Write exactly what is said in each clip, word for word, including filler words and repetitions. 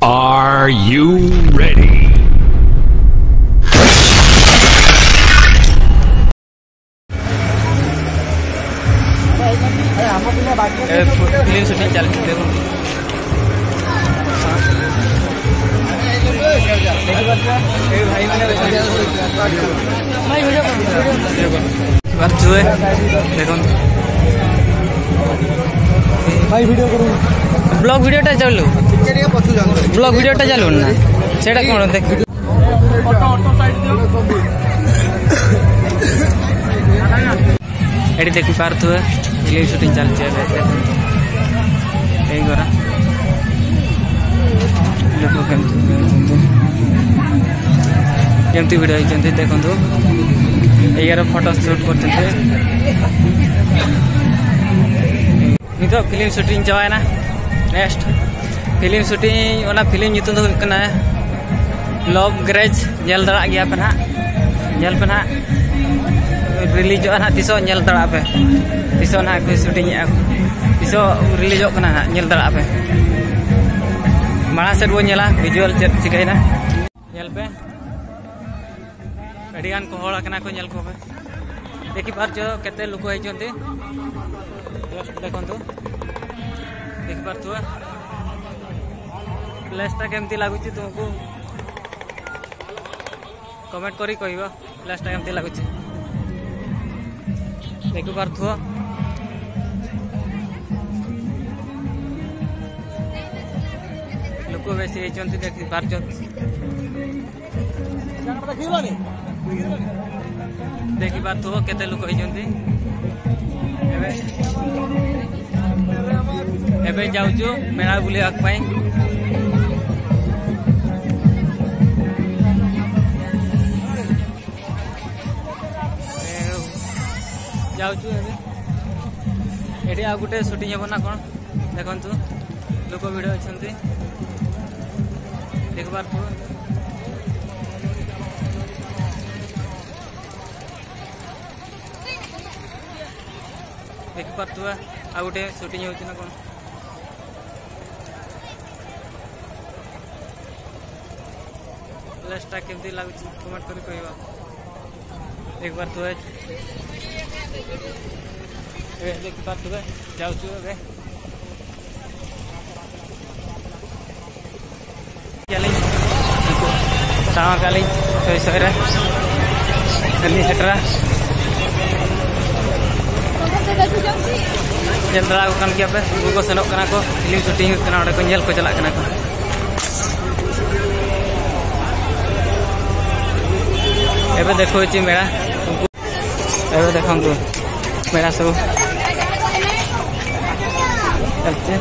Are you ready? Film shooting চালিছে, দেখুন। এই ভাই মানে ভাই ভিডিও করুন, ভিডিও করুন। বাচ্চু, দেখুন। ভাই ভিডিও করুন। ব্লগ ভিডিওটা চালু। ব্লগ ভিডিওটা চালু না। সেটা কোন দেখ। ଏଠି ଦେଖିପାରୁଥିବେ, ଫିଲ୍ମ ସୁଟିଂ ଚାଲିଛି ଏବେ। ଦେଖନ୍ତୁ, ଏଇ ଘର ଲୋକ କେମିତି, କେମିତି ଭିଡ଼ ହେଇଛନ୍ତି ଦେଖନ୍ତୁ। ଏଇଆର ଫଟୋ ସୁଟ୍ କରୁଛନ୍ତି। ᱱᱤᱛᱚᱜ ᱯᱷᱤᱞᱢ ᱥᱩᱴᱤᱝ ᱪᱟᱵᱟᱭᱮᱱᱟ᱾ ᱱᱮᱠᱥᱴ ᱯᱷᱤᱞᱢ ᱥᱩᱴᱤᱝ, ᱚᱱᱟ ᱯᱷᱤᱞᱢ ᱧᱩᱛᱩᱢ ᱫᱚ ᱦᱩᱭᱩᱜ ᱠᱟᱱᱟ ᱞᱚᱵᱷ ᱜᱨᱮᱡᱽ᱾ ᱧᱮᱞ ᱫᱟᱲᱮᱭᱟᱜ ᱜᱮᱭᱟ ᱯᱮ ᱱᱟᱦᱟᱜ, ᱧᱮᱞ ᱯᱮ ᱱᱟᱦᱟᱜ᱾ ᱨᱤᱞᱤᱡᱚᱜᱼᱟ ᱱᱟᱦᱟᱜ ᱛᱤᱥᱚᱜ, ᱧᱮᱞ ᱫᱟᱲᱮᱭᱟᱜ ᱯᱮ ᱛᱤᱥᱚᱜ ᱱᱟᱦᱟᱜ ᱠᱚ ᱥᱩᱴᱤᱝ ᱮᱫᱼᱟ, ᱛᱤᱥᱚᱜ ᱨᱤᱞᱤᱡᱚᱜ ᱠᱟᱱᱟ ᱱᱟᱦᱟᱜ, ᱧᱮᱞ ᱫᱟᱲᱮᱭᱟᱜ ᱯᱮ᱾ ᱢᱟᱲᱟᱝ ᱥᱮᱫ ᱵᱚᱱ ᱧᱮᱞᱟ ᱵᱷᱤᱡᱩᱣᱟᱞ ᱪᱮᱫ ᱪᱤᱠᱟᱹᱭᱮᱱᱟ᱾ ᱧᱮᱞ ᱯᱮ, ᱟᱹᱰᱤ ᱜᱟᱱ ᱠᱚ ᱦᱚᱲ ᱟᱠᱟᱱᱟ ᱠᱚ, ᱧᱮᱞ ᱠᱚᱯᱮ᱾ ଦେଖିପାରୁଛ କେତେ ଲୋକ ହେଇଛନ୍ତି, ଜଷ୍ଟ ଦେଖନ୍ତୁ, ଦେଖିପାରୁଥିବ। ପ୍ଲେସ୍ଟା କେମିତି ଲାଗୁଛି ତୁମକୁ କମେଣ୍ଟ କରି କହିବ, ପ୍ଲେସ୍ଟା କେମିତି ଲାଗୁଛି। ଦେଖିପାରୁଥିବ, ଲୋକ ବେଶୀ ହେଇଛନ୍ତି, ଦେଖିପାରୁଛ। ଦେଖିପାରୁଥିବ କେତେ ଲୋକ ହେଇଛନ୍ତି। ଏବେ, ଏବେ ଯାଉଛୁ ମେଳା ବୁଲିବା ପାଇଁ। ଯାଉଛୁ ଏବେ। ଏଠି ଆଉ ଗୋଟେ ସୁଟିଂ ହେବ ନା କ'ଣ? ଦେଖନ୍ତୁ, ଲୋକ ଭିଡ଼ ଅଛନ୍ତି, ଦେଖିପାରୁଥିବ। ଦେଖିପାରୁଥିବ, ଆଉ ଗୋଟେ ସୁଟିଂ ହେଉଛି ନା କ'ଣ? ᱞᱮᱥᱴᱟ ᱠᱮᱢᱛᱤ ᱞᱟᱜᱩ ᱪᱤ ᱠᱚᱢᱮᱱᱴ ᱠᱚᱨᱮ ᱠᱚ ᱦᱩᱭᱩᱜᱼᱟ᱾ ᱮᱠ ᱵᱟᱨ ᱛᱚᱵᱮ, ᱮ, ᱮᱠ ᱵᱟᱨ ᱛᱚᱵᱮ, ᱡᱟᱣ ᱪᱩ ᱨᱮ᱾ ᱟᱹᱞᱤᱧ ᱥᱟᱶ ᱟᱠᱟᱫ ᱞᱤᱧ ᱥᱚᱭ ᱥᱚᱭ ᱨᱮ ᱟᱹᱞᱤᱧ ᱥᱮᱴᱮᱨᱟ᱾ ᱧᱮᱞ ᱫᱟᱲᱮ ᱟᱠᱚ ᱠᱟᱱ ᱜᱮᱭᱟ ᱯᱮ, ᱩᱱᱠᱩ ᱠᱚ ᱥᱮᱱᱚᱜ ᱠᱟᱱᱟ ᱠᱚ, ᱯᱷᱤᱞᱢ ᱥᱩᱴᱤᱝ ᱦᱩᱭᱩᱜ ᱠᱟᱱᱟ, ᱚᱸᱰᱮ ᱠᱚ ᱧᱮᱞ ᱠᱚ ᱪᱟᱞᱟᱜ ᱠᱟᱱᱟ ᱠᱚ᱾ ଏବେ ଦେଖଉଛି ମେଳା। ଏବେ ଦେଖନ୍ତୁ ମେଳା ସବୁ ଚାଲିଛି।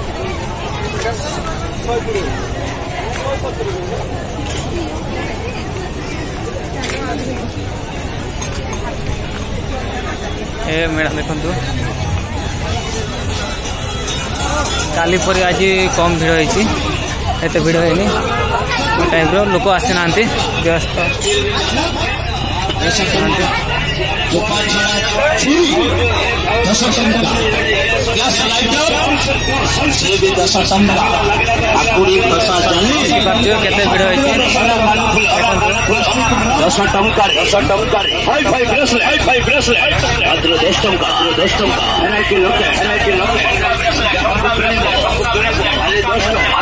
ଏ ମେଳା ଦେଖନ୍ତୁ, କାଲି ପରି ଆଜି କମ୍ ଭିଡ଼ ହେଇଛି, ଏତେ ଭିଡ଼ ହେଇନି। ଟାଇପ୍ର ଲୋକ ଆସିନାହାନ୍ତି, ବ୍ୟସ୍ତ। ଦଶ ଟଙ୍କା। ଦଶ ଟଙ୍କା। ଗ୍ୟାସ୍ ଲାଇଟର। ସିଏ ବି ଦଶ ଟଙ୍କା। ଆକୁଡ଼ି ଖସା ଜାଲି। ଦେଖିପାରୁଥିବେ କେତେ ଭିଡ଼ ହେଇଛି। ଦଶ ଟଙ୍କାରେ, ଦଶ ଟଙ୍କାରେ। Hi fi bracelet, hi fi bracelet. ମାତ୍ର ଦଶ ଟଙ୍କା, ମାତ୍ର ଦଶ ଟଙ୍କା। ଭେରାଇଟି ଲୋକେ, ଭେରାଇଟି ଲୋକେ। ଖାଲି ଦଶ ଟଙ୍କା,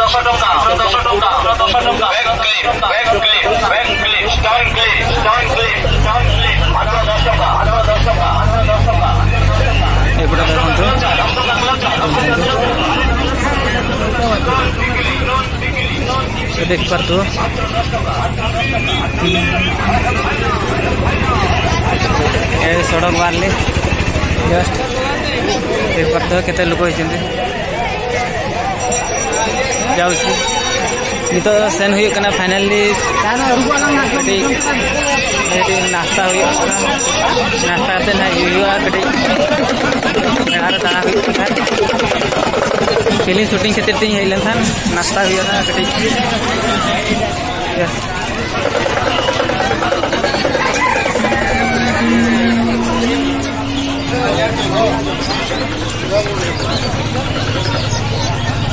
ଦଶ ଟଙ୍କା, ଦଶ ଟଙ୍କା, ଦଶ ଟଙ୍କା। Bag clip, bag clip, bag clip, stall clip, stall clip, stall clip. ମାତ୍ର ଦଶ ଟଙ୍କା, ମାତ୍ର ଦଶ ଟଙ୍କା, ମାତ୍ର ଦଶ ଟଙ୍କା। ଏପଟେ ଦେଖନ୍ତୁ। ଦେଖିପାରୁଥିବ। ଏ ସଡ଼କ ବାହାରିଲି ଜଷ୍ଟ। ଦେଖିପାରୁଥିବ କେତେ ଲୋକ ହେଇଛନ୍ତି। ଯାଉଛି। ନିତ ସେନ୍ ହୁଏ ᱠᱟᱱᱟ, ᱯᱷᱟᱭᱱᱟᱞᱤ ᱠᱟᱹᱴᱤᱡ, ᱠᱟᱹᱴᱤᱡ ᱱᱟᱥᱛᱟ ᱦᱩᱭᱩᱜ ᱠᱟᱱᱟ᱾ ᱱᱟᱥᱛᱟ ᱠᱟᱛᱮ ᱱᱟᱦᱟᱜ ᱦᱤᱡᱩᱜ ᱦᱩᱭᱩᱜᱼᱟ, ᱠᱟᱹᱴᱤᱡ ᱢᱮᱞᱟ ᱨᱮ ᱫᱟᱬᱟ ᱦᱩᱭᱩᱜ ᱠᱟᱱᱟ᱾ ᱯᱷᱤᱞᱢ ᱥᱩᱴᱤᱝ ᱠᱷᱟᱹᱛᱤᱨ ᱛᱤᱧ ᱦᱮᱡ ᱞᱮᱱᱠᱷᱟᱱ ᱱᱟᱥᱛᱟ ᱦᱩᱭᱩᱜᱼᱟ ᱠᱟᱹᱴᱤᱡ᱾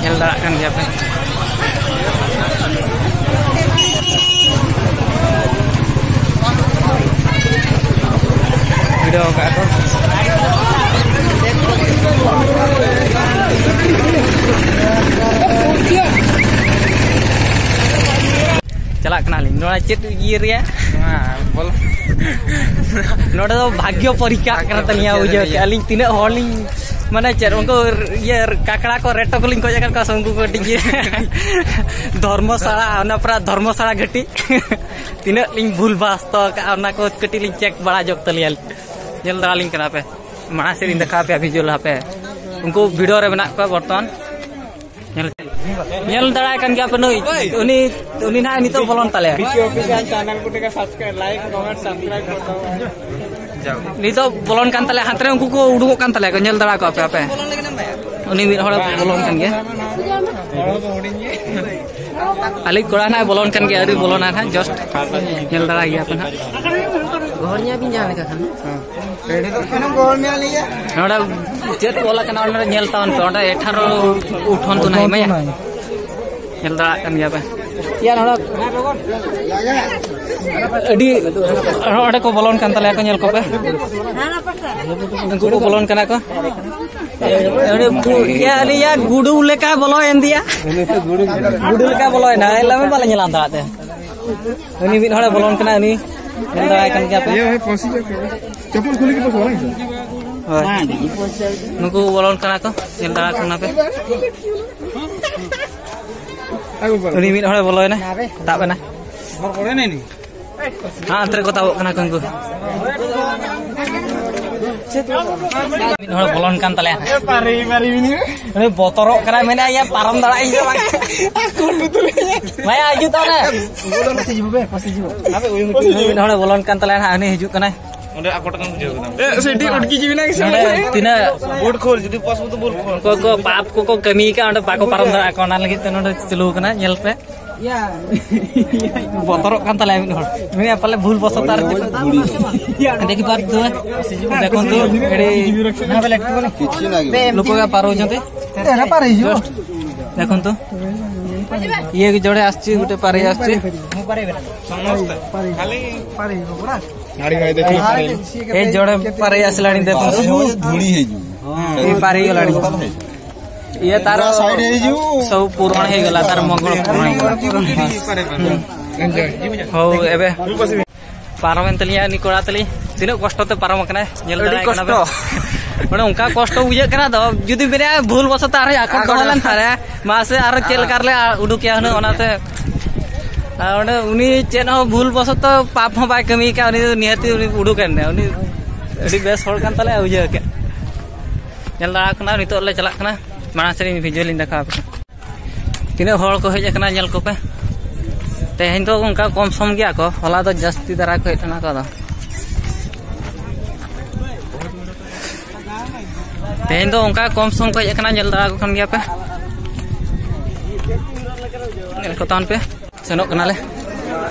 ᱧᱮᱞ ᱫᱟᱲᱮᱭᱟᱜ ᱠᱟᱱ ᱜᱮᱭᱟ ᱯᱮ᱾ ᱪᱟᱞᱟᱜ ᱠᱟᱱᱟᱞᱤᱧ ᱱᱚᱣᱟ ᱪᱮᱫ ᱤᱭᱟᱹ ᱨᱮᱭᱟᱜ᱾ ᱱᱚᱣᱟ ᱵᱚᱞ- ᱱᱚᱰᱮ ᱫᱚ ᱵᱷᱟᱜᱽᱭᱚ ᱯᱚᱨᱤᱠᱠᱷᱟ ᱠᱟᱱᱟ ᱛᱟᱹᱞᱤᱧᱟ᱾ ᱵᱷᱟᱜᱽᱭᱚ ᱵᱩᱡᱷᱟᱹᱣ ᱯᱚᱨᱤᱠᱠᱷᱟ ᱠᱮᱫᱼᱟ ᱞᱤᱧ ᱛᱤᱱᱟᱹᱜ ᱦᱚᱲ ᱞᱤᱧ, ᱢᱟᱱᱮ ᱪᱮᱫ ᱩᱱᱠᱩ ᱤᱭᱟᱹ ᱠᱟᱠᱲᱟ ᱠᱚ ᱨᱮᱴᱚ ᱠᱚᱞᱤᱧ ᱜᱚᱡ ᱟᱠᱟᱫ ᱠᱚᱣᱟ ᱥᱮ ᱩᱱᱠᱩ ᱠᱚ ᱠᱟᱹᱴᱤᱡ ᱤᱭᱟᱹ ᱫᱷᱚᱨᱢᱚᱥᱟᱲᱟ, ᱚᱱᱟ ᱯᱟᱨᱟ ᱫᱷᱚᱨᱢᱚᱥᱟᱲᱟ ᱜᱷᱟᱹᱴᱤ ᱛᱤᱱᱟᱹᱜ ᱞᱤᱧ ᱵᱷᱩᱞ ᱵᱷᱟᱥ ᱛᱚ ᱟᱠᱟᱫᱼᱟ ᱚᱱᱟ ᱠᱚ ᱠᱟᱹᱴᱤᱡ ᱞᱤᱧ ᱪᱮᱠ ᱵᱟᱲᱟ ᱡᱚᱜ ᱛᱟᱹᱞᱤᱧᱟ᱾ ᱧᱮᱞ ᱫᱟᱲᱟᱞᱤᱧ ᱠᱟᱱᱟ ᱯᱮ, ᱢᱟᱲᱟᱝ ᱥᱮᱫ ᱞᱤᱧ ᱫᱮᱠᱷᱟᱣ ᱯᱮᱭᱟ ᱵᱷᱤᱡᱩᱣᱟᱞ ᱦᱟᱯᱮ᱾ ᱩᱱᱠᱩ ᱵᱷᱤᱰᱤᱭᱳ ᱨᱮ ᱢᱮᱱᱟᱜ ᱠᱚᱣᱟ ᱵᱚᱨᱛᱚᱢᱟᱱ᱾ ᱧᱮᱞ, ᱧᱮᱞ ᱫᱟᱲᱟᱭ ᱠᱟᱱ ᱜᱮᱭᱟ ᱯᱮ ᱱᱩᱭ, ᱩᱱᱤ, ᱩᱱᱤ ᱱᱟᱦᱟᱜ ᱱᱤᱛᱚᱜ ᱵᱚᱞᱚᱱ ᱛᱟᱞᱮᱭᱟ᱾ ᱵᱤᱥᱤ ᱚᱯᱷᱤᱥᱤᱭᱟᱞ ᱪᱮᱱᱮᱞ ᱠᱚ ᱴᱷᱮᱱ ᱥᱟᱵᱥᱠᱨᱟᱭᱤᱵ, ᱞᱟᱭᱤᱠ, ᱠᱚᱢᱮᱱᱴ, ᱥᱟᱵᱥᱠᱨᱟᱭᱤᱵ ᱠᱚᱨᱛᱮ ᱦᱚᱵᱮ᱾ ᱱᱤᱛᱚᱜ ᱵᱚᱞᱚᱱ ᱠᱟᱱ ᱛᱟᱞᱮᱭᱟ, ᱦᱟᱱᱛᱮ ᱨᱮ ᱩᱱᱠᱩ ᱠᱚ ᱩᱰᱩᱠᱚᱜ ᱠᱟᱱ ᱛᱟᱞᱮᱭᱟ ᱠᱚ, ᱧᱮᱞ ᱫᱟᱲᱟ ᱠᱚᱣᱟ ᱯᱮ ᱟᱯᱮ᱾ ᱩᱱᱤ ᱢᱤᱫ ᱦᱚᱲᱮ ᱵᱚᱞᱚᱱ ᱠᱟᱱ ᱜᱮᱭᱟ᱾ ᱟᱞᱮ ᱠᱚᱲᱟ ᱱᱟᱦᱟᱜ ᱵᱚᱞᱚᱱ ᱠᱟᱱ ᱜᱮᱭᱟ, ᱟᱹᱣᱨᱤ ᱵᱚᱞᱚᱱᱟ ᱱᱟᱦᱟᱜ, ᱡᱟᱥᱴ ᱧᱮᱞ ᱫᱟᱲᱟ ᱜᱮᱭᱟ ᱯᱮ ᱱᱟᱦᱟᱜ᱾ ᱜᱚᱦᱚᱲ ᱧᱟ ᱵᱤᱱ ᱡᱟᱦᱟᱸ ᱞᱮᱠᱟ ᱠᱷᱟᱱ᱾ ᱱᱚᱰᱮ ᱪᱮᱫ ᱚᱞ ᱟᱠᱟᱱᱟ ᱚᱸᱰᱮ ᱧᱮᱞ ᱛᱟᱵᱚᱱ ᱯᱮ, ᱚᱸᱰᱮ ᱮᱴᱷᱟᱨᱚ ᱩᱴᱷᱚᱱ ᱛᱚ ᱱᱟᱭ ᱢᱟᱭᱟ᱾ ᱧᱮᱞ ᱫᱟᱲᱮᱭᱟᱜ ᱠᱟᱱ ᱜᱮᱭᱟ ᱯᱮ᱾ ᱭᱟ ᱱᱚᱰᱮ ᱟᱹᱰᱤ ᱚᱸᱰᱮ ᱠᱚ ᱵᱚᱞᱚᱱ ᱠᱟᱱ ᱛᱟᱞᱮᱭᱟ ᱠᱚ, ᱧᱮᱞ ᱠᱚᱯᱮ᱾ ᱩᱱᱠᱩ ᱠᱚ ᱵᱚᱞᱚᱱ ᱠᱟᱱᱟ ᱠᱚ᱾ ᱩᱱᱤ ᱵᱩ-, ᱭᱟ, ᱩᱱᱤ ᱭᱟ ᱜᱩᱰᱩ ᱞᱮᱠᱟ ᱵᱚᱞᱚᱭᱮᱱ ᱫᱤᱭᱟ᱾ ᱜᱩᱰᱩ ᱞᱮᱠᱟ ᱵᱚᱞᱚᱭᱮᱱᱟ, ᱮᱱ ᱦᱤᱞᱳᱜ ᱢᱟ ᱵᱟᱞᱮ ᱧᱮᱞ ᱫᱟᱲᱮᱭᱟᱜ ᱛᱮ᱾ ᱩᱱᱤ ᱢᱤᱫ ᱦᱚᱲᱮ ᱵᱚᱞᱚᱱ ᱠᱟᱱᱟ, ᱩᱱᱤ ᱧᱮᱞ ᱫᱟᱲᱮᱭᱟᱭ ᱠᱟᱱ ᱜᱮᱭᱟ ᱯᱮ᱾ ᱤᱭᱟᱹ ᱦᱮᱸ, ᱯᱟᱹᱥᱤ ᱡᱟᱹᱯᱤᱫ᱾ ᱪᱚᱯᱚᱞ ᱠᱷᱩᱞᱤ ᱜᱮ ᱯᱟᱹᱥᱤ ᱵᱟᱝ ᱦᱳᱭ᱾ ᱱᱩᱠᱩ ᱵᱚᱞᱚᱱ ᱠᱟᱱᱟ ᱠᱚ, ᱧᱮᱞ ᱫᱟᱲᱮᱭᱟᱜ ᱠᱟᱱᱟ ᱯᱮ᱾ ᱟᱹᱜᱩ ᱠᱚᱣᱟ᱾ ᱩᱱᱤ ᱢᱤᱫ ᱦᱚᱲᱮ ᱵᱚᱞᱚᱭᱮᱱᱟ, ᱛᱟᱵ ᱮᱱᱟ᱾ ᱦᱚᱲ ᱠᱚᱨᱮ ᱱᱮ ᱱᱤ? ᱦᱮᱸ, ᱚᱱᱛᱮ ᱨᱮᱠᱚ ᱛᱟᱵᱚᱜ ᱠᱟᱱᱟ ᱠᱚ ᱩᱱᱠᱩ᱾ ᱢᱤᱫ ᱦᱚᱲ ᱵᱚᱞᱚᱱ ᱠᱟᱱ ᱛᱟᱞᱮᱭᱟ᱾ ᱮ, ᱯᱟᱨᱤ, ᱯᱟᱨᱤ ᱢᱤᱱᱤ᱾ ᱩᱱᱤ ᱵᱚᱛᱚᱨᱚᱜ ᱠᱟᱱᱟᱭ, ᱢᱮᱱᱮᱫ, "ᱤᱧ ᱯᱟᱨᱚᱢ ᱫᱟᱲᱮᱭᱟᱜ ᱤᱧ ᱥᱮ ᱵᱟᱝ?" ᱵᱷᱟᱭᱟ, ᱦᱤᱡᱩᱜ ᱛᱟᱵᱚᱱᱮ᱾ ᱢᱤᱫ ᱦᱚᱲᱮ ᱵᱚᱞᱚᱱ ᱠᱟᱱ ᱛᱟᱞᱮᱭᱟ ᱱᱟᱦᱟᱜ, ᱩᱱᱤ ᱦᱤᱡᱩᱜ ᱠᱟᱱᱟᱭ᱾ ᱚᱸᱰᱮ ᱟᱠᱚ ᱴᱟᱠᱟ ᱠᱚ ᱵᱩᱡᱷᱟᱹᱣ ᱠᱮᱫᱟ᱾ ᱮ, ᱥᱮ ᱰᱤ ᱩᱰᱠᱤ ᱡᱤᱵᱤ ᱱᱟᱜ ᱥᱮ? ᱱᱚᱰᱮ ᱛᱤᱱᱟᱹᱜ ᱵᱳᱴ ᱠᱷᱳᱞ, ᱡᱩᱫᱤ ᱯᱟᱥ ᱵᱚᱛᱚ ᱵᱳᱴ ᱠᱷᱳᱞ᱾ ᱚᱠᱚᱭ ᱠᱚ ᱯᱟᱯ ᱠᱚᱠᱚ ᱠᱟᱹᱢᱤ ᱟᱠᱟᱫ, ᱚᱸᱰᱮ ᱵᱟᱠᱚ ᱯᱟᱨᱚᱢ ᱫᱟᱲᱮᱭᱟᱜ ᱠᱟᱱᱟ, ᱚᱱᱟ ᱞᱟᱹᱜᱤᱫ ᱛᱮ ᱱᱚᱰᱮ ᱪᱟᱹᱞᱩ ᱟᱠᱟᱱᱟ᱾ ᱧᱮᱞ ᱯᱮ, ᱵᱚᱛᱚᱨᱚᱜ ᱠᱟᱱ ᱛᱟᱞᱮᱭᱟ ᱢᱤᱫ ᱦᱚᱲ᱾ ᱢᱮᱱᱮᱫᱼᱟ, ᱯᱟᱞᱮ ᱵᱷᱩᱞ ᱵᱚᱥᱚᱛ ᱟᱨ ᱪᱮᱫ᱾ ᱫᱮᱠᱷᱤ ᱯᱟᱨ ᱫᱩ, ᱫᱮᱠᱷᱚᱱ ᱛᱩ, ᱮᱲᱮ ᱞᱩᱯᱚ ᱜᱟ ᱯᱟᱨᱚ ᱡᱚᱱᱛᱮ᱾ ᱮᱨᱟ ᱯᱟᱨᱮ ᱦᱤᱡᱩᱜ᱾ ᱡᱟᱥᱴ ᱫᱮᱠᱷᱚᱱ ᱛᱩ, ᱤᱭᱟᱹ ᱜᱮ ᱡᱚᱲᱮ ᱟᱥᱪᱤ, ᱜᱚᱴᱮ ᱯᱟᱨᱮ ᱟᱥᱪᱤ᱾ ᱟᱹᱰᱤ ᱜᱷᱟᱹᱲᱤᱡ ᱫᱮᱠᱷᱤ ᱯᱟᱨᱮ᱾ ᱮ ᱡᱚᱲᱮ ᱯᱟᱨᱮ ᱟᱥᱞᱟᱲᱤ ᱫᱮᱠᱷᱚᱱ᱾ ᱫᱷᱩᱲᱤ ᱦᱤᱡᱩᱜ᱾ ᱮ ᱯᱟᱨᱮ ᱜᱮᱞᱟᱲᱤ᱾ ᱤᱭᱟᱹ ᱛᱟᱨ ᱱᱚᱣᱟ ᱥᱟᱭᱤᱰ ᱦᱤᱡᱩᱜ᱾ ᱥᱚᱵ ᱯᱩᱨᱟᱹᱱ ᱦᱮᱡ ᱜᱮᱞᱟ, ᱛᱟᱨ ᱢᱚᱝᱜᱚᱞ ᱯᱩᱨᱟᱹᱱ ᱦᱮᱡ ᱜᱮᱞᱟ᱾ ᱦᱳᱭ, ᱮᱵᱮ ᱯᱟᱨᱚᱢᱮᱱ ᱛᱟᱹᱞᱤᱧᱟ ᱩᱱᱤ ᱠᱚᱲᱟ ᱛᱟᱹᱞᱤᱧ᱾ ᱛᱤᱱᱟᱹᱜ ᱠᱚᱥᱴᱚ ᱛᱮ ᱯᱟᱨᱚᱢ ᱟᱠᱟᱱᱟᱭ, ᱧᱮᱞ ᱟᱹᱰᱤ ᱫᱟᱲᱮᱭᱟᱜ ᱠᱟᱱᱟ ᱠᱚᱥᱴᱚ᱾ ᱵᱮᱱ᱾ ᱢᱟᱱᱮ ᱚᱱᱠᱟ ᱠᱚᱥᱴᱚ ᱵᱩᱡᱷᱟᱹᱜ ᱠᱟᱱᱟ, ᱫᱚ ᱡᱩᱫᱤ ᱢᱮᱱᱟ ᱵᱷᱩᱞ ᱵᱚᱥᱚᱛᱚ ᱟᱨᱦᱚᱸ ᱟᱠᱚᱴ ᱫᱚᱦᱚ ᱟᱠᱚᱴ ᱞᱮᱱ ᱛᱟᱞᱮᱭᱟ, ᱢᱟᱥᱮ ᱟᱨᱦᱚᱸ ᱪᱮᱫ ᱞᱮᱠᱟ ᱨᱮᱞᱮ ᱩᱰᱩᱠᱮᱭᱟ ᱦᱩᱱᱟᱹᱝ, ᱚᱱᱟᱛᱮ᱾ ᱟᱨ ᱚᱸᱰᱮ ᱩᱱᱤ ᱪᱮᱫ ᱦᱚᱸ ᱵᱷᱩᱞ ᱵᱚᱥᱚᱛᱚ ᱯᱟᱯ ᱦᱚᱸ ᱵᱟᱭ ᱠᱟᱹᱢᱤ ᱟᱠᱟᱫ, ᱩᱱᱤ ᱫᱚ ᱱᱤᱦᱟᱹᱛᱤ ᱩᱱᱤ ᱩᱰᱩᱠ ᱮᱱ ᱜᱮᱭᱟ᱾ ᱩᱱᱤ ᱟᱹᱰᱤ ᱵᱮᱥ ᱦᱚᱲ ᱠᱟᱱ ᱛᱟᱞᱮᱭᱟ, ᱵᱩᱡᱷᱟᱹᱣ ᱠᱮᱫ᱾ ᱧᱮᱞ ᱫᱟᱲᱮᱭᱟᱜ ᱠᱟᱱᱟ, ᱱᱤᱛᱚᱜ ᱞᱮ ᱪᱟᱞᱟᱜ ᱠᱟᱱᱟ, ᱢᱟᱲᱟᱝ ᱥᱮᱫ ᱤᱧ ᱵᱷᱤᱰᱤᱭᱳ ᱞᱤᱧ ᱫᱮᱠᱷᱟᱣ ᱟᱯᱮ ᱠᱟᱱᱟ᱾ ᱛᱤᱱᱟᱹᱜ ᱦᱚᱲ ᱠᱚ ᱦᱮᱡ ᱟᱠᱟᱱᱟ, ᱧᱮᱞ ᱠᱚᱯᱮ᱾ ᱛᱮᱦᱮᱧ ᱫᱚ ᱚᱱᱠᱟ ᱠᱚᱢ ᱥᱚᱢ ᱜᱮᱭᱟ ᱠᱚ, ᱦᱚᱞᱟ ᱫᱚ ᱡᱟᱹᱥᱛᱤ ᱫᱷᱟᱨᱟ ᱠᱚ ᱦᱮᱡ ᱞᱮᱱᱟ ᱠᱚ᱾ ᱟᱫᱚ ᱛᱮᱦᱮᱧ ᱫᱚ ᱚᱱᱠᱟ ᱠᱚᱢ ᱥᱚᱢ ᱠᱚ ᱦᱮᱡ ᱟᱠᱟᱱᱟ, ᱧᱮᱞ ᱫᱟᱲᱮ ᱟᱠᱚ ᱠᱟᱱ ᱜᱮᱭᱟ ᱯᱮ, ᱧᱮᱞ ᱠᱚ ᱛᱟᱵᱚᱱ ᱯᱮ᱾ ᱥᱮᱱᱚᱜ ᱠᱟᱱᱟᱞᱮ,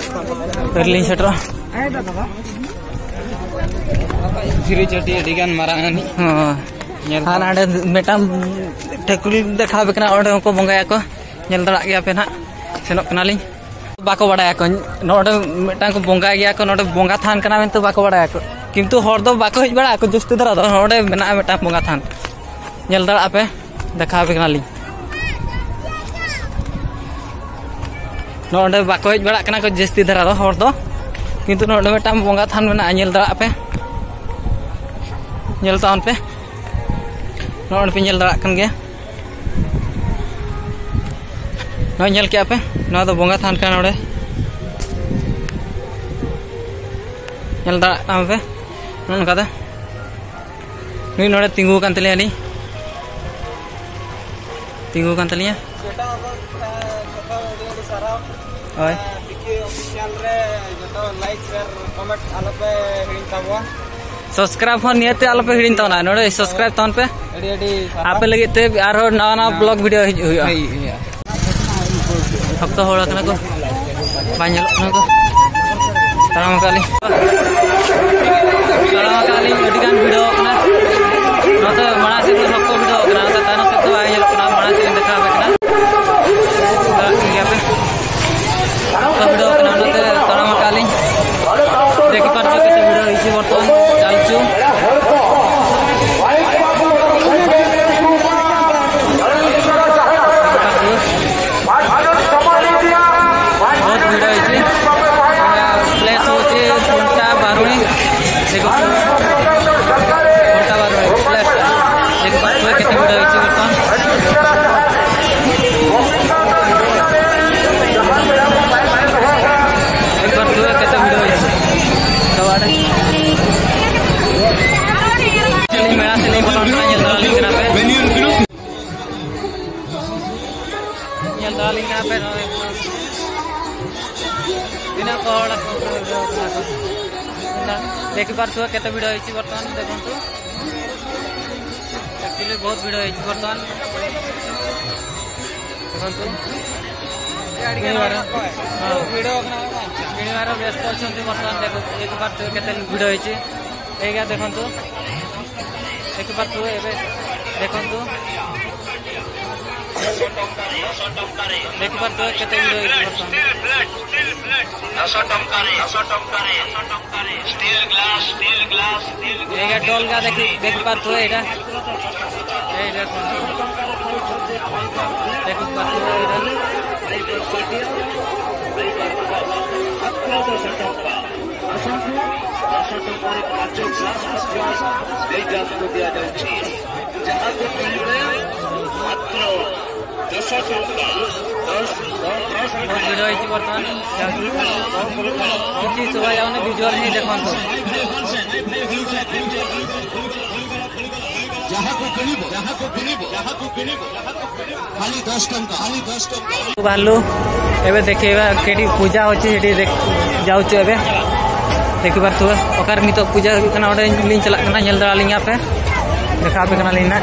ᱟᱹᱣᱨᱤ ᱞᱤᱧ ᱥᱮᱴᱮᱨᱚᱜᱼᱟ᱾ ᱫᱷᱤᱨᱤ ᱪᱟᱹᱴᱤ ᱟᱹᱰᱤ ᱜᱟᱱ ᱢᱟᱨᱟᱝ ᱟᱹᱱᱤᱡ᱾ ᱦᱚᱸ᱾ ᱧᱮᱞ ᱟᱨ ᱯᱮ᱾ ᱦᱟᱸᱰᱮ ᱢᱤᱫᱴᱟᱝ ᱴᱷᱟᱹᱠᱩᱨ ᱞᱤᱧ ᱫᱮᱠᱷᱟᱣ ᱟᱯᱮ ᱠᱟᱱᱟ, ᱚᱸᱰᱮ ᱦᱚᱸᱠᱚ ᱵᱚᱸᱜᱟᱭᱟᱠᱚ, ᱧᱮᱞ ᱫᱟᱲᱮᱭᱟᱜ ᱜᱮᱭᱟ ᱯᱮ ᱱᱟᱦᱟᱜ᱾ ᱥᱮᱱᱚᱜ ᱠᱟᱱᱟᱞᱤᱧ᱾ ᱵᱟᱠᱚ ᱵᱟᱲᱟᱭᱟᱠᱚ, ᱱᱚᱰᱮ ᱢᱤᱫᱴᱟᱝ ᱠᱚ ᱵᱚᱸᱜᱟᱭ ᱜᱮᱭᱟ ᱠᱚ, ᱱᱚᱰᱮ ᱵᱚᱸᱜᱟ ᱛᱷᱟᱱ ᱠᱟᱱᱟ ᱢᱮᱱᱛᱮ ᱵᱟᱠᱚ ᱵᱟᱲᱟᱭᱟᱠᱚ᱾ ᱠᱤᱱᱛᱩ ᱦᱚᱲ ᱫᱚ ᱵᱟᱠᱚ ᱦᱮᱡ ᱵᱟᱲᱟᱜ ᱟᱠᱚ ᱡᱟᱹᱥᱛᱤ ᱫᱷᱟᱨᱟ ᱫᱚ᱾ ᱱᱚᱰᱮ ᱢᱮᱱᱟᱜᱼᱟ ᱢᱤᱫᱴᱟᱝ ᱵᱚᱸᱜᱟ ᱛᱷᱟᱱ, ᱧᱮᱞ ᱫᱟᱲᱮᱭᱟᱜ ᱯᱮ, ᱫᱮᱠᱷᱟᱣ ᱟᱯᱮ ᱠᱟᱱᱟᱞᱤᱧ᱾ ᱱᱚᱰᱮ ᱵᱟᱠᱚ ᱦᱮᱡ ᱵᱟᱲᱟᱜ ᱠᱟᱱᱟ ᱠᱚ ᱡᱟᱹᱥᱛᱤ ᱫᱷᱟᱨᱟ ᱫᱚ ᱦᱚᱲ ᱫᱚ, ᱠᱤᱱᱛᱩ ᱱᱚᱰᱮ ᱢᱤᱫᱴᱟᱝ ᱵᱚᱸᱜᱟ ᱛᱷᱟᱱ ᱢᱮᱱᱟᱜᱼᱟ, ᱧᱮᱞ ᱫᱟᱲᱮᱭᱟᱜ ᱯᱮ, ᱧᱮᱞ ᱛᱟᱵᱚᱱ ᱯᱮ, ᱱᱚᱜᱼᱚᱭ ᱯᱮ ᱧᱮᱞ ᱫᱟᱲᱮᱭᱟᱜ ᱠᱟᱱ ᱜᱮᱭᱟ᱾ ᱱᱚᱜᱼᱚᱭ ᱧᱮᱞ ᱠᱮᱜᱼᱟ ᱯᱮ, ᱱᱚᱣᱟ ᱫᱚ ᱵᱚᱸᱜᱟ ᱛᱷᱟᱱ ᱠᱟᱱᱟ᱾ ᱱᱚᱰᱮ ᱧᱮᱞ ᱫᱟᱲᱮᱭᱟᱜ ᱠᱟᱱᱟ ᱯᱮ, ᱱᱚᱜᱼᱚ ᱱᱚᱝᱠᱟ ᱛᱮ ᱱᱩᱭ ᱱᱚᱰᱮ ᱛᱤᱸᱜᱩ ᱟᱠᱟᱱ ᱛᱟᱞᱮᱭᱟ, ᱟᱹᱞᱤᱧ ᱛᱤᱸᱜᱩ ᱟᱠᱟᱱ ᱛᱟᱞᱤᱧᱟ᱾ ᱡᱚᱛᱚ ᱦᱚᱲ ᱠᱚ, ᱡᱚᱛᱚ ᱟᱹᱰᱤ ᱟᱹᱰᱤ ᱥᱟᱨᱦᱟᱣ᱾ ᱦᱳᱭ᱾ ᱵᱤᱠᱤ ᱚᱯᱷᱤᱥᱤᱭᱟᱞ ᱨᱮ ᱡᱚᱛᱚ ᱞᱟᱭᱤᱠ, ᱥᱮᱭᱟᱨ, ᱠᱚᱢᱮᱱᱴ ᱟᱞᱚᱯᱮ ᱦᱤᱲᱤᱧ ᱛᱟᱵᱚᱣᱟ᱾ ᱥᱟᱵᱥᱠᱨᱟᱭᱤᱵ ᱦᱚᱸ ᱱᱤᱭᱟᱹᱛᱮ ᱟᱞᱚᱯᱮ ᱦᱤᱲᱤᱧ ᱛᱟᱵᱚᱱᱟ, ᱱᱚᱰᱮ ᱥᱟᱵᱥᱠᱨᱟᱭᱤᱵ ᱛᱟᱵᱚᱱ ᱯᱮ᱾ ᱟᱹᱰᱤ ᱟᱹᱰᱤ ᱥᱟᱨᱦᱟᱣ᱾ ᱟᱯᱮ ᱞᱟᱹᱜᱤᱫ ᱛᱮ ᱟᱨᱦᱚᱸ ᱱᱟᱣᱟ ᱱᱟᱣᱟ ᱵᱞᱚᱜ ᱵᱷᱤᱰᱤᱭᱳ ᱦᱤᱡᱩᱜ ᱦᱩᱭᱩᱜᱼᱟ᱾ ᱦᱳᱭ, ᱦᱳᱭ᱾ ᱚᱠᱛᱚ ᱦᱚᱲ ᱠᱟᱱᱟ ᱠᱚ, ᱵᱟᱝ ᱧᱮᱞᱚᱜ ᱠᱟᱱᱟ ᱠᱚ᱾ ᱛᱟᱲᱟᱢ ᱟᱠᱟᱫ ᱞᱤᱧ, ᱛᱟᱲᱟᱢ ᱟᱠᱟᱫ ᱞᱤᱧ, ᱟᱹᱰᱤ ᱜᱟᱱ ᱵᱷᱤᱲ ᱠᱟᱱᱟ᱾ ᱱᱚᱛᱮ ᱢᱟᱲᱟᱝ ᱥᱮᱫ ᱫᱚ ᱥᱚᱠᱛᱚ ᱵᱷᱤᱲ ᱠᱟᱱᱟ, ᱱᱚᱛᱮ ᱛᱟᱭᱱᱚᱢ ᱥᱮᱫ ᱫᱚ ᱵᱟᱭ ᱧᱮᱞᱚᱜ ᱠᱟᱱᱟ, ᱢᱟᱲᱟᱝ ᱥᱮᱫ ᱞᱤᱧ ᱫᱮᱠᱷᱟᱣ ᱟᱯᱮ ᱠᱟᱱᱟ᱾ ᱧᱮᱞ ᱫᱟᱲᱮᱭᱟᱜ ᱠᱟᱱ ᱜᱮᱭᱟ ᱯᱮ, ᱥᱚᱠᱛᱚ ᱵᱷᱤᱲ ᱠᱟᱱᱟ, ᱱᱚᱛᱮ ᱛᱟᱲᱟᱢ ᱟᱠᱟᱫ ᱞᱤᱧ᱾ ᱫᱮᱠᱷᱤ ᱯᱟᱨᱪᱚ ᱠᱤᱪᱷᱩ ᱵᱷᱤᱲ ᱦᱚᱭᱮᱥᱮ ᱵᱚᱨᱛᱚᱢᱟᱱ ᱪᱟᱞᱪᱩ। बहुत भीड़ है इसे। ᱛᱤᱱᱟᱹᱜ ᱠᱚ ᱦᱚᱲ ᱠᱚ ᱩᱰᱟᱹᱣ ᱠᱟᱱᱟ ᱠᱚ᱾ ᱫᱮᱠᱷᱤ ᱯᱟᱨᱛᱷᱩᱣᱟ ᱠᱮᱛᱮ ᱵᱷᱤᱲ ᱦᱚᱭᱪᱷᱤ ᱵᱚᱨᱛᱚᱢᱟᱱ ᱫᱮᱠᱷᱚᱱᱛᱩ᱾ ᱮᱠᱪᱩᱭᱟᱞᱤ ᱵᱚᱦᱩᱛ ᱵᱷᱤᱲ ᱦᱚᱭᱪᱷᱤ ᱵᱚᱨᱛᱚᱢᱟᱱ᱾ ᱫᱮᱠᱷᱚᱱᱛᱩ। କିଣିବାର। ହଁ। ଭିଡ଼ କିଣିବାର ବ୍ୟସ୍ତ ଅଛନ୍ତି ବର୍ତ୍ତମାନ। ଦେଖ, ଏଠି ପାରୁଥିବେ କେତେ ଭିଡ଼ ହେଇଛି। ଏଇକା ଦେଖନ୍ତୁ, ଦେଖିପାରୁଥିବେ ଏବେ। ଦେଖନ୍ତୁ, ଦେଖିପାରୁଥିବେ କେତେ ଭିଡ଼ ହେଇଛି ବର୍ତ୍ତମାନ। ଦଶ ଟଙ୍କାରେ, ଦଶ ଟଙ୍କାରେ, ଦଶ ଟଙ୍କାରେ। Steel glass, steel glass, steel glass. ଏଇଟା ଡୋଲଗା ଦେଖି, ଦେଖିପାରୁଥିବେ ଏଇଟା। ଏଇ ଦେଖନ୍ତୁ। ଦେଖିପାରୁଥିବେ ଏଇଟା। ମାତ୍ର ଦଶ ଟଙ୍କା। ଆସନ୍ତୁ, ଦଶ ଟଙ୍କାରେ ପାଞ୍ଚ ଗ୍ଲାସ୍ ମଧ୍ୟ ନେଇଯାଆନ୍ତୁ ଦିଆଯାଉଛି। ଯାହାକୁ ମିଳିବେ ମାତ୍ର ଦଶ ଟଙ୍କା। ଦଶ, ଦଶ, ଦଶ ବହୁତ ଭିଡ଼ ହେଇଛି ବର୍ତ୍ତମାନ। ଯାହାକୁ କିଛି ଶୁଭା ଯାଉନି, ଭିଜୁଆଲ ହିଁ ଦେଖନ୍ତୁ। ଯାହାକୁ କିଣିବ, ଯାହାକୁ କିଣିବ, ଯାହାକୁ କିଣିବ, ଯାହାକୁ କିଣିବ, ଖାଲି ଦଶ ଟଙ୍କା, ଖାଲି ଦଶ ଟଙ୍କା। ବାହାରିଲୁ। ଏବେ ଦେଖେଇବା କେଠି ପୂଜା ହଉଛି, ସେଠି ଦେଖ-, ଯାଉଛୁ ଏବେ। ଦେଖିପାରୁଥିବେ ପକାର ନିତ ପୂଜା ହଉଛି, କାରଣ ଗୋଟେ ଲିଙ୍କ୍ ଚାଲାᱜ ᱠᱟᱱᱟ, ᱧᱮᱞ ᱫᱟᱲᱮᱭᱟᱜ ᱞᱤᱧ ᱟᱯᱮ, ᱫᱮᱠᱷᱟᱣ ᱟᱯᱮ ᱠᱟᱱᱟᱞᱤᱧ ᱱᱟᱜ,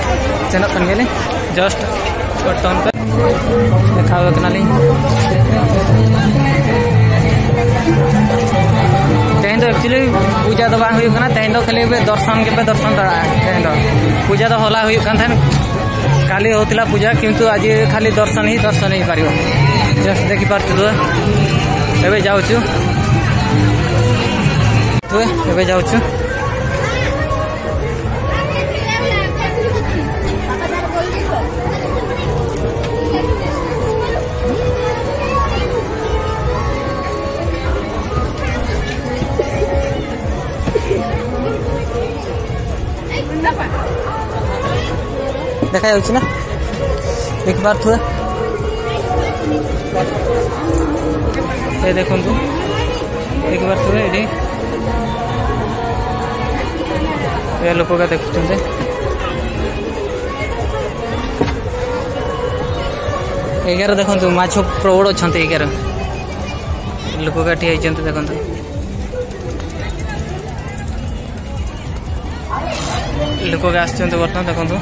ᱥᱮᱱᱚᱜ ᱠᱟᱱ ᱜᱮᱭᱟᱞᱤᱧ ᱡᱟᱥᱴ ᱵᱚᱨᱛᱚᱢᱟᱱ ᱯᱮ᱾ ᱫᱮᱠᱷᱟᱣ ᱠᱟᱱᱟᱞᱤᱧ᱾ ᱛᱮᱦᱮᱧ ᱫᱚ ᱮᱠᱪᱩᱭᱟᱞᱤ ᱯᱩᱡᱟ ᱫᱚ ᱵᱟᱝ ᱦᱩᱭᱩᱜ ᱠᱟᱱᱟ, ᱛᱮᱦᱮᱧ ᱫᱚ ᱠᱷᱟᱹᱞᱤ ᱯᱮ ᱫᱚᱨᱥᱚᱱ ᱜᱮᱯᱮ ᱫᱚᱨᱥᱚᱱ ᱫᱟᱲᱮᱭᱟᱜᱼᱟ᱾ ᱛᱮᱦᱮᱧ ᱫᱚ ᱯᱩᱡᱟ ᱫᱚ ᱦᱚᱞᱟ ᱦᱩᱭᱩᱜ ᱠᱟᱱ ᱛᱟᱦᱮᱸᱱ, ᱠᱟᱞᱤ ᱦᱳᱛᱤᱞᱟ ᱯᱩᱡᱟ, ᱠᱤᱱᱛᱩ ଆଜି ଖାଲି ଦର୍ଶନ ହିଁ ଦର୍ଶନ ହେଇପାରିବ। ଜଷ୍ଟ ଦେଖିପାରୁଥିବ, ଏବେ ଯାଉଛୁ। ତୁ ଏବେ ଯାଉଛୁ। ଦେଖାଯାଉଛି ନା? ଦେଖିପାରୁଥିବେ, ଏ ଦେଖନ୍ତୁ, ଦେଖିପାରୁଥିବେ ଏଠି ଏ ଲୋକଟା ଦେଖୁଛନ୍ତି। ଏଗାର ଦେଖନ୍ତୁ, ମାଛ ପ୍ରବଳ ଅଛନ୍ତି ଏଗାର। ᱞᱩᱠᱩ ᱜᱮ ᱴᱷᱤᱠ ᱦᱤᱡᱩᱜ ᱛᱮ ᱛᱚᱠᱷᱚᱱ ᱫᱚ᱾ ᱞᱩᱠᱩ ᱜᱮ ᱟᱥᱪᱚᱨᱡᱚ ᱵᱚᱨᱛᱚᱢᱟᱱ ᱛᱚᱠᱷᱚᱱ ᱫᱚ᱾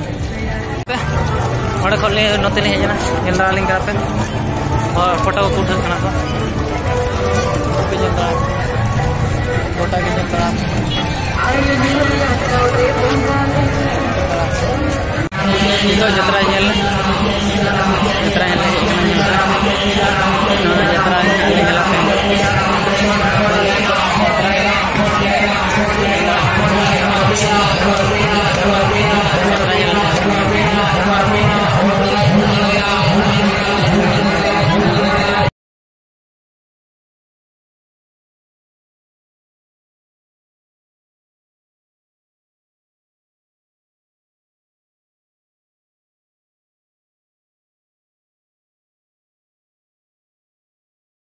ᱚᱸᱰᱮ ᱠᱷᱚᱱ ᱞᱤᱧ ᱱᱚᱛᱮ ᱞᱤᱧ ᱦᱮᱡ ᱮᱱᱟ, ᱧᱮᱞ ᱫᱟᱲᱮᱭᱟᱞᱤᱧ ᱠᱟᱱᱟ ᱯᱮ᱾ ᱦᱳᱭ, ᱯᱷᱳᱴᱳ ᱠᱚ ᱩᱴᱷᱟᱹᱜ ᱠᱟᱱᱟ ᱠᱚ᱾ ᱜᱚᱴᱟ ᱜᱮ ᱧᱮᱞ ᱫᱟᱲᱮᱭᱟᱜ᱾ ᱱᱤᱛᱚᱜ ᱡᱟᱛᱨᱟ ᱧᱮᱞ, ᱡᱟᱛᱨᱟ ᱧᱮᱞ᱾